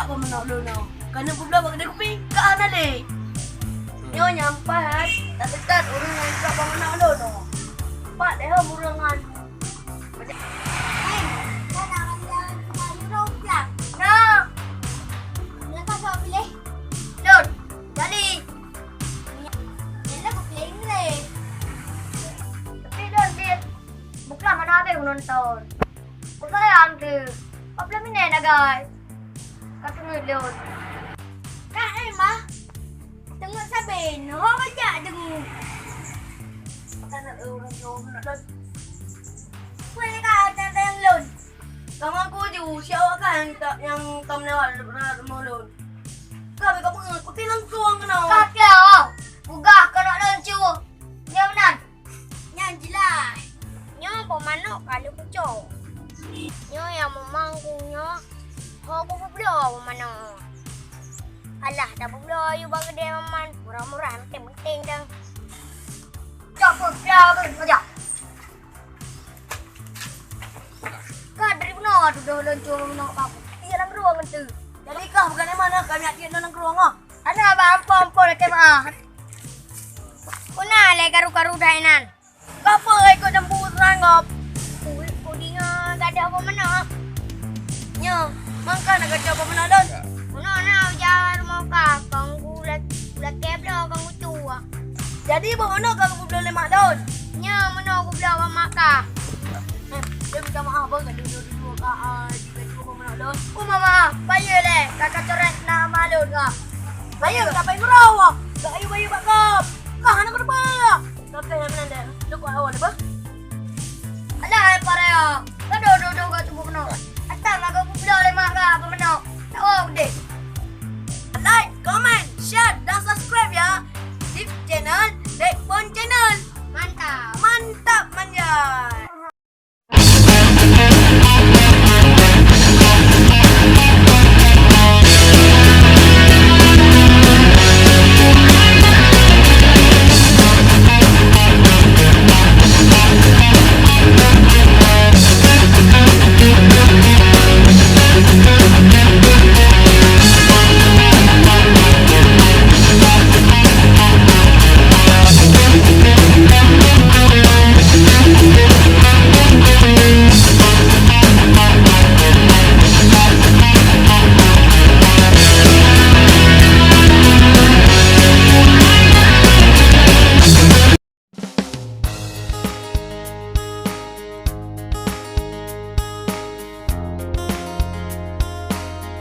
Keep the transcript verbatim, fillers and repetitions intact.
Apa meunoe lôn nyoe? Ka neupubloe bak keudè kupi, ka hana lé. Nyoe nyang paih, tateutat ureueng nyang ikot bak meunoe lôn nyoe. Pat deh ureueng nyan. Hei, kana ngon nyang cuma yue dong piang. Nah. Nyang ka sok piléh. Lôn, jadi. Nyang lah kupiléh Inggris. Tapi lôn dit, buklah mana habéh menonton. Ku sayang tu. Kau belum minat dah, guys. Ka teungeut lôn. Ka, eh, mah. Teungeut sabe, nyoe bajak deungoe. Ka na, eh, ureueng nyoe na lôn. Peue ka tanyong lôn? Ka meunan ku ju, siapa kan nyang ka meunawar rot rumoh lôn? Ka bèk ka peungeut, kupi langsung keunoe. Ka keuh, peugah keunoe lôn cu. Nyoe meunan. Nyan jeulaih. Nyoe boh manok ka lheueh kucok. Nyoe nyang meumangkong nyoe, ho kupeubloe boh manok. Alah, tapeubloe yue bak keudè Maman, murah-murah, penting-penting dong. Cok peubloe keuh, aja. Ka dari bunoe tudoh lôn cuma manok kamoe. Iya, lam ruang tu. Jadi kah bukan emang nak kami hati nang ruang ah. Ana ba ampon-ampon lakèe meu'ah. Peue na lé karu-karu dai nan. Ka peue ikot jambu seuranggob? Ui, ku deungoe gadôh boh manok. Nyoe, mangka na gadôh boh manok lôn. Meunoe na uja rumoh ka, kong ku lak-, lakèe bloe kong ku cuak. Jadi boh manok ka kubloe lé mak lôn. Nyoe meunoe kubloe bak mak kah. Eh, dia minta maaf, bang, gadôh dua-dua ka, ah, jika dua boh manok lôn. Oh, mama, bayeue lé, ka kacoret nama lôn ka. Bayeue, kenapa yang ngeroh? Gak ayu bayeue bak kop. Kah anak kenapa? Kau teh yang mana dah? Lu kau awal apa? Alah, hai para ya. Kau duduk-duduk kat tubuh kena. Atang aku kubloe lé mak kah apa meunoe. Tak mau deh. Like, comment, share, dan subscribe ya di channel Backbone Channel. Mantap. Mantap manja.